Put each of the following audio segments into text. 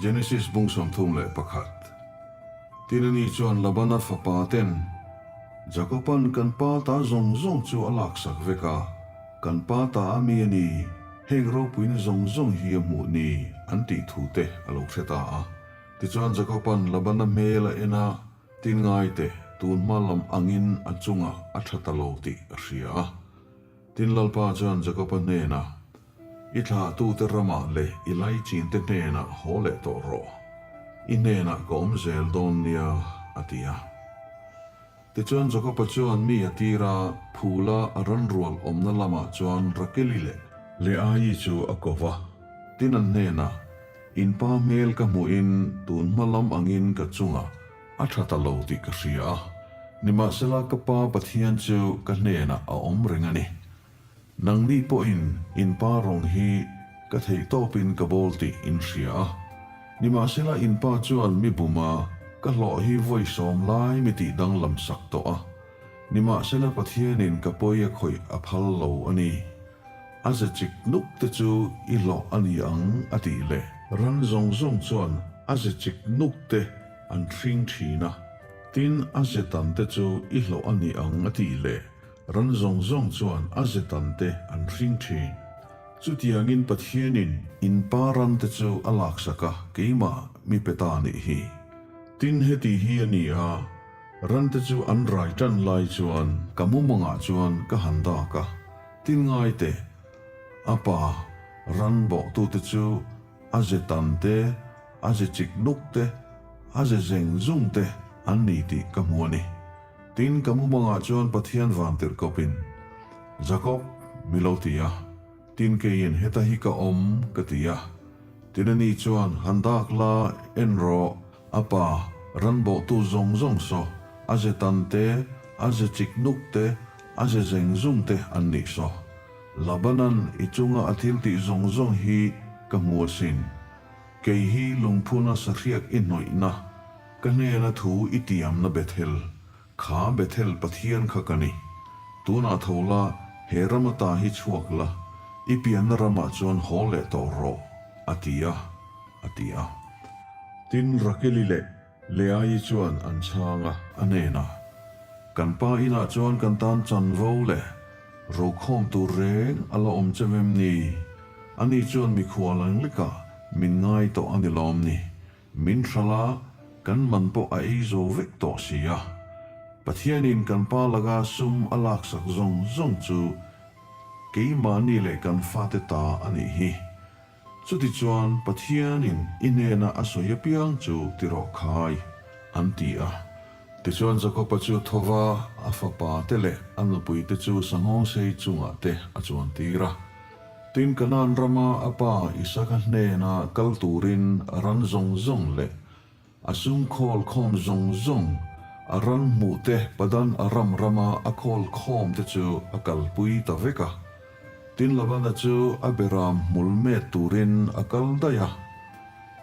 Genesis bung 31. Tin ani chuan Labana fapa ten, Jakoban kan pa ta zawng zawng chu a laksak vek a, kan pa ta a mi a ni, heng ropuina zawng zawng hi a hmuh ni, an tih thu te a lo hre ta a. Tichuan Jakoban Labana hmel a en a, Tin ngai teh, tun hma lam angin a chungah a tha ta lo tih a hria a. Tin Lalpa chuan Jakoba hnenah, I thlahtute ramah leh i laichinte hnenah haw leh tawh rawh. I hnenah ka awm zel dawn nia, a ti a. Tichuan Jakoba chuan mi a tir a, phula a ranrual awmna lamah chuan Rakeli leh Leaii chu a ko va. Tin an hnenah, In pa hmel ka hmuhin tun hma lam angin ka chungah a tha ta lo tih ka hria a, nimahsela ka pa Pathian chu ka hnenah a awm reng a ni. Nangni pawhin in pa rawng hi ka theih tawpin ka bawl tih in hria a, nimahsela in pa chuan mi buma ka hlawh hi vawi sawm lai mi tih danglam sak tawh a, nimahsela Pathianin ka pawi a khawih a phal lo a ni. A ze chik nuk te chu i hlawh a ni ang a tih leh. Ran zawng zawng chuan a ze chik nuk te an hring thin a, tin a ze tan te chu i hlawh a ni ang a tih leh ran zawng zawng chuan a ze tan te an hring thin. Chutiangin Pathianin in pa ran te chu a laksak a, keimah mi pe ta nih hi. Tin heti hi a ni a, ran te chu an rai tan lai chuan ka mumangah chuan ka han dak a, Tin ngai teh, a pa ran bawhtute chu a ze tan te, a ze chik nuk te, a ze zeng zung te an ni tih ka hmu a ni. Tin, ka mumangah chuan Pathian van tirh kawpin, Jakob, mi lo ti a, tin keiin heta hi ka awm, ka ti a. Tin ani chuan, Han dak la, en rawh, a pa ran bawhtu zawng zawng saw, a ze tan te, a ze chik nuk te, A ze zeng zung te an nih saw. Labanan i chunga a thil tih zawng zawng hi ka hmu asin. Kei hi lungphuna sahriak i hnawihna, ka hnena thu i tiamna Bethel, kha Bethel Pathian kha ka ni. Tunah tho la, he ram ata hi chhuak la, i pianna ramah chuan haw leh tawh rawh, a ti a, a ti a. Tin, Rakeli leh Leaii chuan an chhang a, a hnenah, Kan pa inah chuan kan tan chanvo leh rokhawm tur reng a la awm che vem ni? Ani chuan mikhual ang lekah min ngai tawh a ni lawm ni? Min hralh a, kan man pawh a ei zo vek tawh si a. Pathianin kan pa laka sum a laksak zawng zawng chu keimahni leh kan fate ta a nih hi. Chutichuan Pathianin i hnena a sawi apiang chu ti rawh khai, an ti a. Tichuan Jakoba chu thova a fapa te leh a nupui te chu sanghawngsei chungah te a chuan tir a. Tin, Kanaan rama a pa Isaka hnena kal turin ran zawng zawng leh a sum khawl khawm zawng zawng, a ran hmuh te Padan Aram rama a khawl khawm te chu a kalpui ta vek a. Tin Labana chu a beram hmul met turin a kal daih a.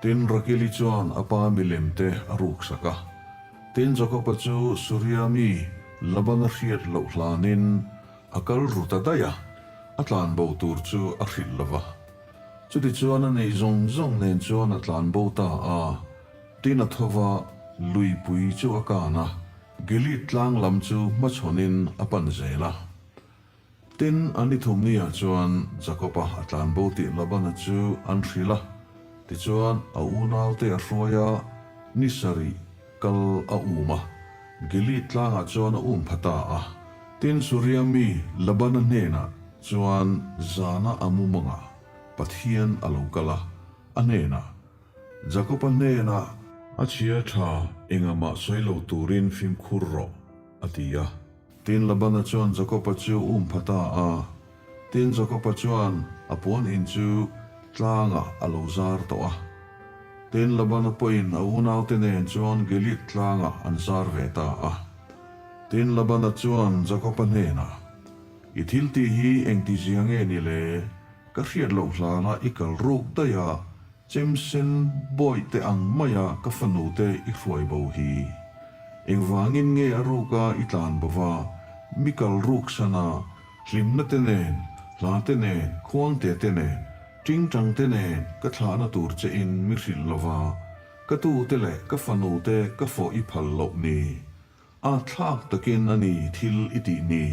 Tin Rakili chuan a pa milem te a ruksak a. Tin Jakoba chu Suria mi Labana hriat loh hlanin a kal ru ta daih a, a tlanbo tur chu a hrilh lo va. Chutichuan a neih zawng zawng nen chuan a tlan bo ta a, tin a tho va, luipui chu a kan a, Gilead tlang lam chu hmachhawnin a pan zel a. Tin, a ni thumniah chuan Jakoba a tlan bo tih Labana chu an hrilh a, tichuan a unaute a hruai a, ni sarih kal a um a, Gilead tlangah chuan a um pha ta a. Tin, Suria mi Labana hnenah chuan zana a mumangah Pathian a lo kal a, a hnenah, Jakoba hnenah, A chhia tha engah mah sawi lo turin fimkhur rawh, a ti a. Tin, Labana chuan Jakoba chu um pha ta a. Tin, Jakoba chuan a puan in chu tlangah a lo zar tawh a. Tin, Labana pawhin a unaute nen chuan Gilead tlangah an zar ve ta a. Tin, Labana chuan Jakoba hnenah, I thil tih hi engtizia nge ni le? Ka hriat loh hlana i kal ruk daih a, Chemsen bawihte ang maia ka fanute i hruai bo hi. Engvangin nge a ruka i tlan bo va, mi kal ruk sana, hlimna te nen, hla te nen, khuangte te nen? Ṭingṭangte nen ka thlahna tur che in mi hrilh lo va, ka tute leh ka fanute ka fawh i phal loh ni. A thlak takin a ni thil i tih ni.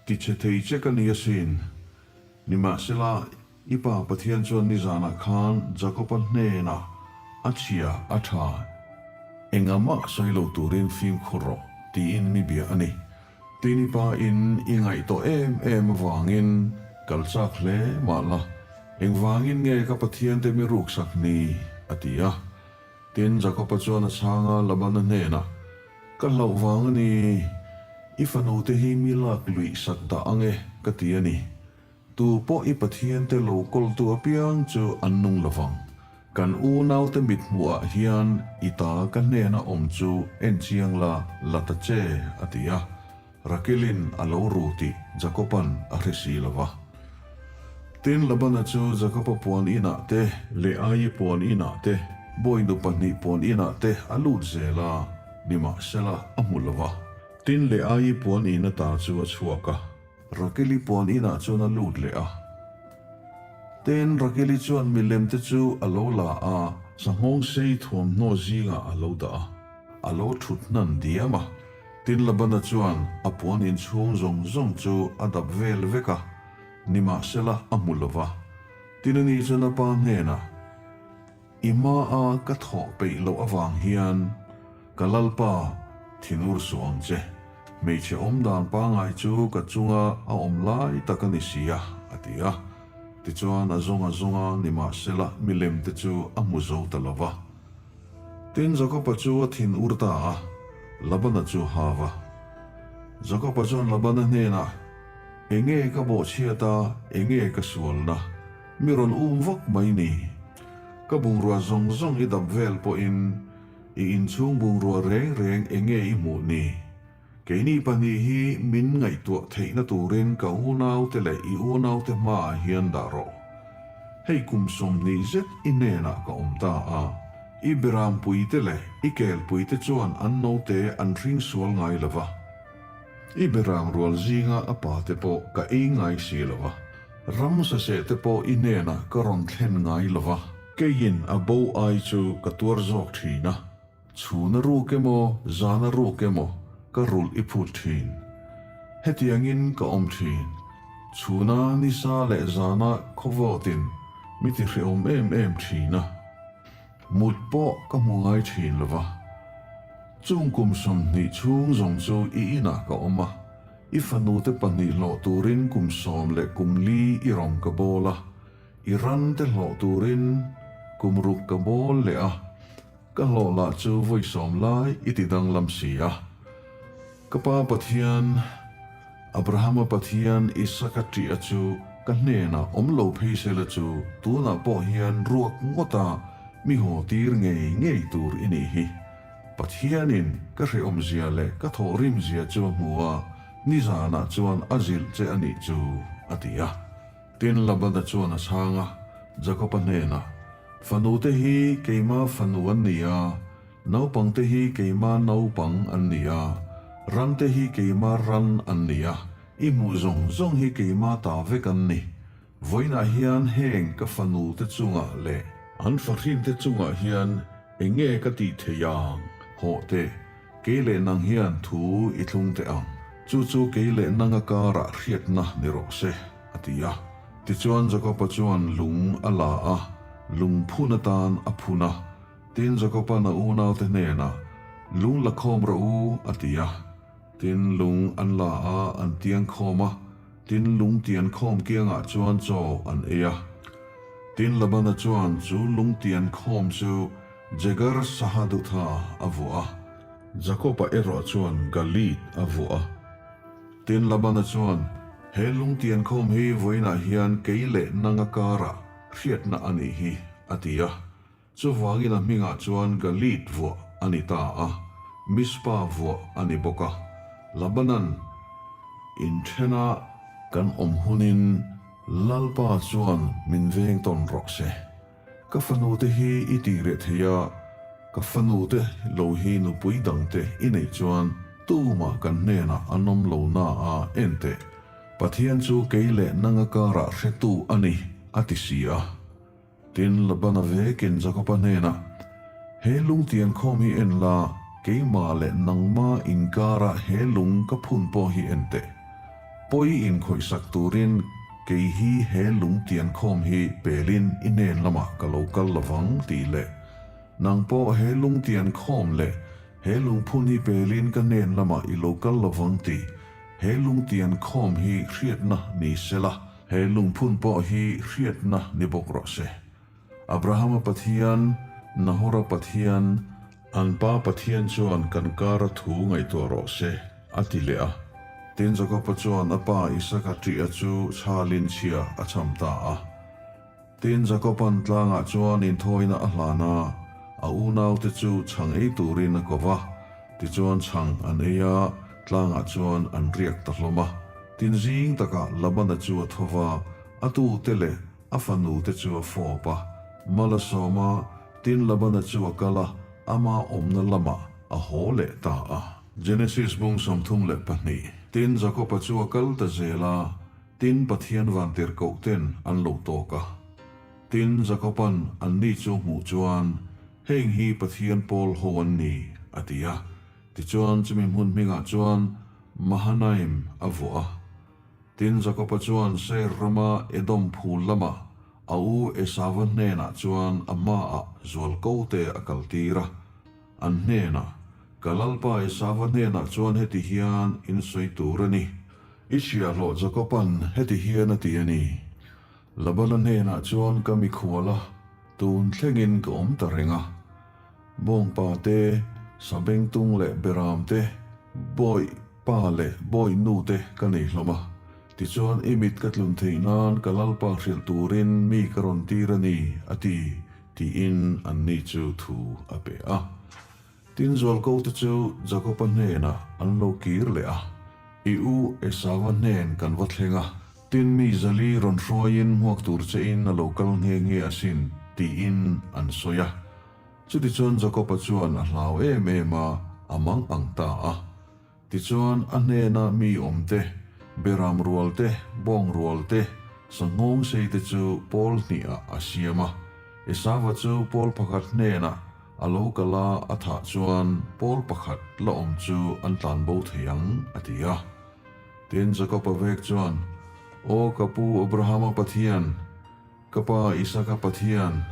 Tichhe thei che ka ni asin. Nimahsela, i pa Pathian chuan nizanah khan Jakoba hnenah a chhia a ṭha, engahmah sawi lo turin fimkhur rawh, tiin mi bia a ni. Tin i pa in i ngaih tawh em em avangin kal chak hle mah la, engvangin nge ka Pathian te mi ruksak ni? a ti a. Tin Jakoba chuan a chhang a, Labana hnenah, Ka hlauh vang a ni, i fanu te hi mi lak luih sak dah ang e, ka ti a ni. Tu pawh i Pathian te lo kawltu apiang chu an nung lo vang. Kan unaute mithmuhah hian i ta ka hnena awm chu en chiang la, la ta che, a ti a. Rakelin a lo ru tih Jakoba'n a hre si lo va. Tin, Labana chu Jakoba puan inah te, Leaii puan inah te, bawinu pahnih puan inah te a lut zel a, nimahsela a hmu lo va. Tin, Leaii puan in ata chu a chhuak a. Rakeli puan inah chuan a lut leh a. Tin, Rakeli chuan milem te chu a lo la a, sanghawng sei thuamhnaw zingah a lo dah a, a lo thut hnan diam a. Tin, Labana chuan a puan inchhung zawng zawng chu a dap vel vek a, nimahsela a hmu lo va. Tin, ani chuan a pa hnenah, I hmaa ka thawh peih loh avang hian ka Lalpa thinur suh ang che. Hmeichhe awm dan pangai chu ka chunga a awm lai tak a ni si a, a ti a. Tichuan a zawng a zawng a, nimahsela milem te chu a hmu zo ta lo va. Tin, Jakoba chu a thinur ta a, Labana chu hau va. Jakoba chuan Labana hnenah, Enge ka bawhchhiat a, enge ka sualna? Mi rawn um vak mai ni. Ka bungrua zawng zawng i dap vel pawhin i inchhung bungrua reng reng enge i hmuh ni? Keini pahnih hi min ngaihtuah theihna turin ka unaute leh i unaute hmaah hian dah rawh. Hei kum 20 zet i hnenah ka awm ta a, i berampuite leh i kelpuite chuan an note an hring sual ngai lo va. I beram rual zinga a pate pawh ka ei ngai si lo va. Ram saseh te pawh i hnenah ka rawn thlen ngai lo va, keiin a bo ai chu ka tuar zawk thin a, chhuna ruk emaw zana ruk emaw ka rulh i phut thin. Hetiangin ka awm thin. Chhuna nisa leh zana khawvawtin mi ti hrehawm em em thin a. Mut pawh ka hmu ngai thin lo va. Chung kum 20 chhung zawng chu i inah ka awm a. I fanute pahnih hlawh turin kum sawm leh kum li i rawng ka bawl a, i rante hlawh turin kum ruk ka bawl leh a, ka hlawh lah chu vawi sawm lai i ti danglam si a. Ka pa Pathian, Abrahama Pathian Isaka ṭiha chu ka hnenah awm lo phei sela chu tunah pawh hian ruak ngawta mi haw tir ngei ngei tur i nih hi. Pathianin ka hrehawmzia leh ka thawhrimzia chu a hmu a, nizanah chuan a zilh che a nih chu, a ti a. Tin, Labana chuan a chhang a, Jakoba hnenah, Fanute hi keima fanu an ni a, naupangte hi keima naupang an ni a, rante hi keima ran an ni a, i hmuh zawng zawng hi keima ta vek an ni. Vawiinah hian heng ka fanute chungah leh an fahrinte chungah hian eng nge ka tih theih ang? Hawh teh, kei leh nang hian thu i thlung teh ang. Chu chu kei leh nanga karah hriatna ni rawh se, a ti a. Tichuan Jakoba chuan lung a la a, lung phun atan a phun a. Tin, Jakoba'n a unaute hnenah, Lung la khawm rawh u, a ti a. Tin, lung an la a, an tiang khawm a, tin, lung tian khawm kiangah chuan chaw an ei a. Tin, Labana chuan chu lung tian khawm chu Jegar Sahadutha a vuah a, Jakoba erawh chuan Galeed a vuah a. Tin, Labana chuan, He lung tian khawm hi vawiinah hian kei leh nanga karah hriatna a nih hi, a ti a. Chuvangin a hmingah chuan Galeed vuah a ni ta a, Mizpah vuah a ni bawk a. Labanan inthena kan awm hunin Lalpa chuan min veng tawn rawh se. Ka fanute hi i tih reh thei a, ka fanute lo hi nupui dangte i neih chuan tumah kan hnenah an awm lo na a en teh. Pathian chu kei leh nanga karah hretu a ni. a ti si a. Tin, Labana vekin Jakoba hnenah, He lungtian khawm hi en la, keimah leh nangma inkara he lung ka phun pawh hi en teh. Pawi inkhawihsak turin kei hi he lungtian khawm hi pelin i hnen lamah ka lo kal lovang tih leh nang pawh he lungtian khawm leh he lungphun hi pelin ka hnen lamah i lo kal lovang tih he lungtian khawm hi hriatna ni sela, he lungphun pawh hi hriatna ni bawk rawh se. Abrahama Pathian, Nahora Pathian, an pa Pathian chuan kan kara thu ngaihtuah rawh se, a ti leh a. Tin, Jakoba chuan a pa Isaka ṭiha chu chhalin chhia a cham ta a. Tin, Jakoba'n tlangah chuan inthawina a hlan a, a unaute chu chhang ei turin a ko va. Tichuan chhang an ei a, tlangah chuan an riak ta hlawm a. Tin, zing takah Labana chu a tho va, a tute leh A fanu te chu a fawp a, mal a sawm a, tin Labana chu a kal a, ama awmna lamah a haw leh ta a. Genesis bung 32. Tin Jakoba chu a kal ta zel a, tin Pathian vantirhkoh ten an lo tawk a. Tin Jakoba'n anni chu hmuh chuan, Heng hi Pathian pawl ho an ni, a ti a. Tichuan chumi hmun hmingah chuan Mahanaim a vuah a. Tin, Jakoba chuan Seir rama Edom phul lamah a u Esava hnenah chuan a hmaah zualko te a kaltir a. An hnenah, Ka lalpa Esava hnenah chuan heti hian in sawi tur a ni. I chhiahhlawh Jakoba'n heti hian a ti a ni. Labana hnenah chuan ka mikhual a, tun thlengin ka awm ta reng a. Bawngpa te, sabengtung leh beram te, bawih pa leh bawih nu te ka nei hlawm a. Tichuan i mit ka tlun theih nan ka lalpa hrilh turin mi ka rawn tir a ni, a ti, tiin anni chu thu a pe a. Tin zualko te chu Jakoba hnenah an lo kir leh a, I u Esava hnen kan va thleng a, tin mi zali rawn hruaiin hmuak tur chein a lo kal nghe nghe asin, tiin an sawi a. Chutichuan Jakoba chuan a hlau em em a, a mang ang ta a. Tichuan a hnena mi awm te, beram rual te, bawng rual te, sanghawng sei te chu pawl hnihah a siam a. Esava chu pawl pakhat hnenah a lo kal a, a thah chuan pawl pakhat la awm chu an tlan bo thei ang, a ti a. Tin Jakoba vek chuan, Aw ka pu Abrahama Pathian, Ka pa Isaka Pathian,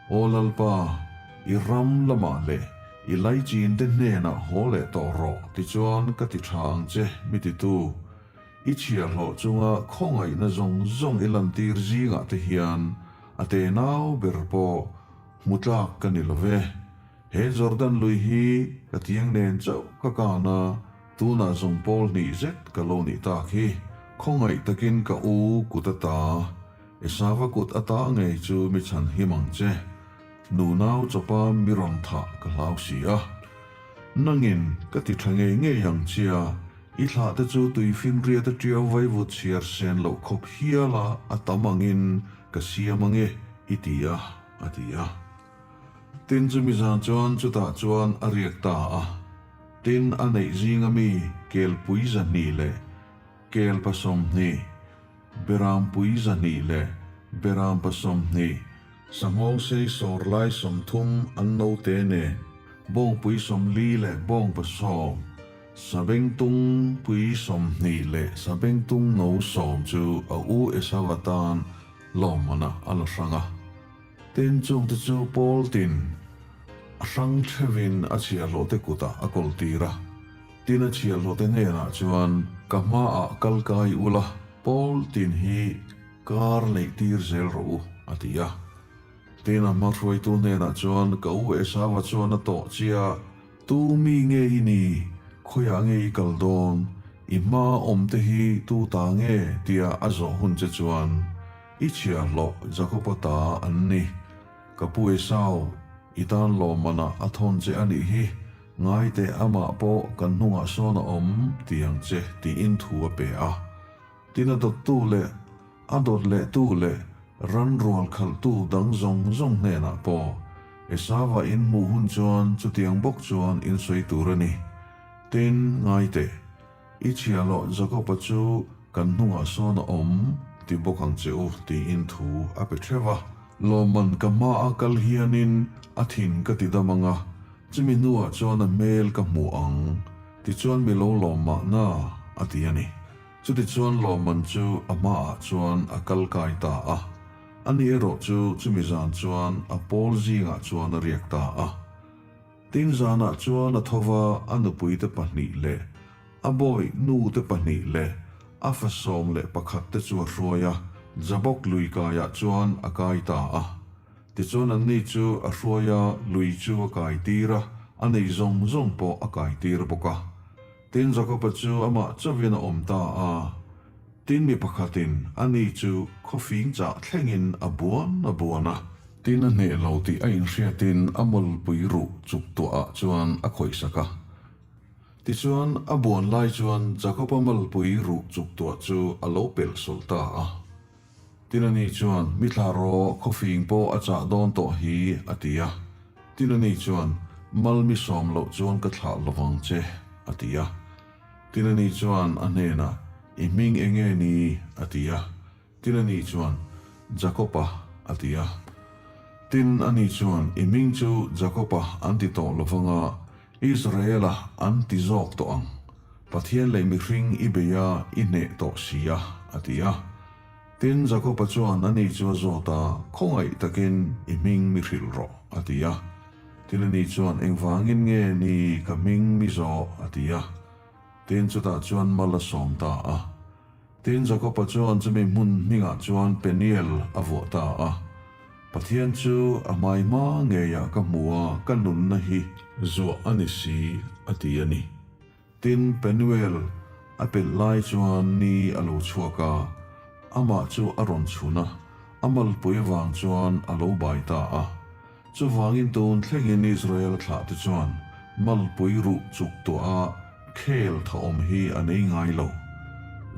Aw Lalpa, i ram lamah leh i laichin te hnenah haw leh tawh rawh tichuan ka ti tha ang che mi titu. I chhiahhlawh chunga khawngaihna zawng zawng i lantir zingah te hian a tenau ber pawh hmu tlak ka ni lo ve. He Jordan lui hi ka tiang nen chauh ka kan a, Tunah zawng pawl hnih zet ka lo nih tak hi, khawngaih takin ka u kut ata, Esava kut ata ngei chu mi chhan him ang che. Nunau chawpa mi rawn thah ka hlau si a. Nangin ka ti tha ngei ngei ang chia, i thlah te chu tuifinriat a tiau vaivut chhiar sen loh khawp hiala a tam angin ka siam ange i ti a, a ti a. Tin chumi zan chuan chutah chuan a riak ta a. Tin a neih zinga mi kelpui 200 leh kelpa 20, berampui 200 leh berampa 20, sanghawng sei sawr lai 30 an note nen, bawngpui 40 leh bawngpa 10, sabengtung pui 20 leh sabengtung no 10 chu a u Esau atan lawmmanah a la hrang a. Tin, chungte chu Paul tin a hrang theuhin a chhiahhlawhte kutah a kawl tir a. Tin, a chhiahhlawhte hnenah chuan, Ka hmaah kal kai ula, Paul tin hi kar neih tir zel rawh u, a ti a. Tin, a hma hruaitu hnenah chuan, Ka u Esauva chuan a tawh chia, Tu mi nge i ni? Khawiah nge i kal dawn? I hma awmte hi tu ta nge? tia a zawh hun che chuan, I chhiahhlawh Jakoba ta an ni. Ka pu Esau, i tan lawmmanah a thawn che a nih hi, ngai teh amah pawh kan hnungah sawn a awm ti ang che tiin thu a pe a. Tin a dawttu leh a dawt lehtu leh ran rual khalhtu dang zawng zawng hnenah pawh Esauva in hmuh hun chuan chutiang bawk chuan in sawi tur a ni. Tin, ngai teh. I chhiahhlawh Jakoba chu kan hnungah sawn a awm. ti bawk ang che u, tiin thu a pe theuh a. Lawmman ka hmaa kal hianin a thin ka ti dam ang a, chumi hnuah chuan a hmel ka hmu ang, tichuan mi lo lawm mahna, a ti a ni. Chutichuan lawmman chu a hmaah chuan a kal kai ta a. Ani erawh chu chumi zan chuan a pawl zingah chuan a riak ta a. Tin zanah chuan a tho va, a nupuite pahnih leh a bawi nute pahnih leh a fa 11 te chu a hruai a, Jabok lui kaiah chuan a kai ta a. Tichuan anni chu a hruai a, lui chu a kai tir a, a nei zawng zawng pawh a kai tir bawk a. Tin Jakoba chu amah chauhin a awm ta a. Tin mi pakhatin ani chu khawfing chah thlengin a buan a buan a. Tin a hneh lo tih a inhriatin a mawlpui ruh chuk tuahah chuan a khawihsak a. Tichuan a buan lai chuan Jakoba malpui ruh chuk tuah chu a lo pelh sawlh ta a. Tin ani chuan, Mi thla rawh, khawfing pawh a chah dawn tawh hi, a ti a. Tin ani chuan, Mal mi sawm loh chuan ka thlah lovang che, a ti a. Tin ani chuan a hnenah, I hming eng nge ni? a ti a. Tin ani chuan, Jakopa, a ti a. Tin ani chuan, I hming chu Jakopa an ti tawh lo vanga, Israela an ti zawk tawh ang. Pathian leh mihring i bei a, i hneh tawh si a, a ti a. Tin Jakopa chuan ani chu a zawt a, Khawngaih takin i hming mi hrilh rawh, a ti a. Tin ani chuan, Engvangin nge ni ka hming mi zawh? a ti a. Tin chutah chuan mal a sawm ta a. Tin Jakopa chuan chumi hmun hmingah chuan Peniel a vuah ta a. Pathian chu a hmai hma ngeiah ka hmu a, ka nunna hi zuah a ni si, a ti a ni. Tin, Penuel a pelh lai chuan ni a lo chhuak a, amah chu a rawn chhun a, a malpui avang chuan a lo bai ta a. Chuvangin tun thlengin Israel thlahte chuan malpui ruh chuk tuah a khel tha awm hi a nei ngai lo.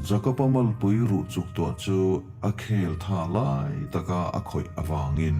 Jakob-a malpui ruh chuk tuah chu a khel tha lai taka a khawih avangin.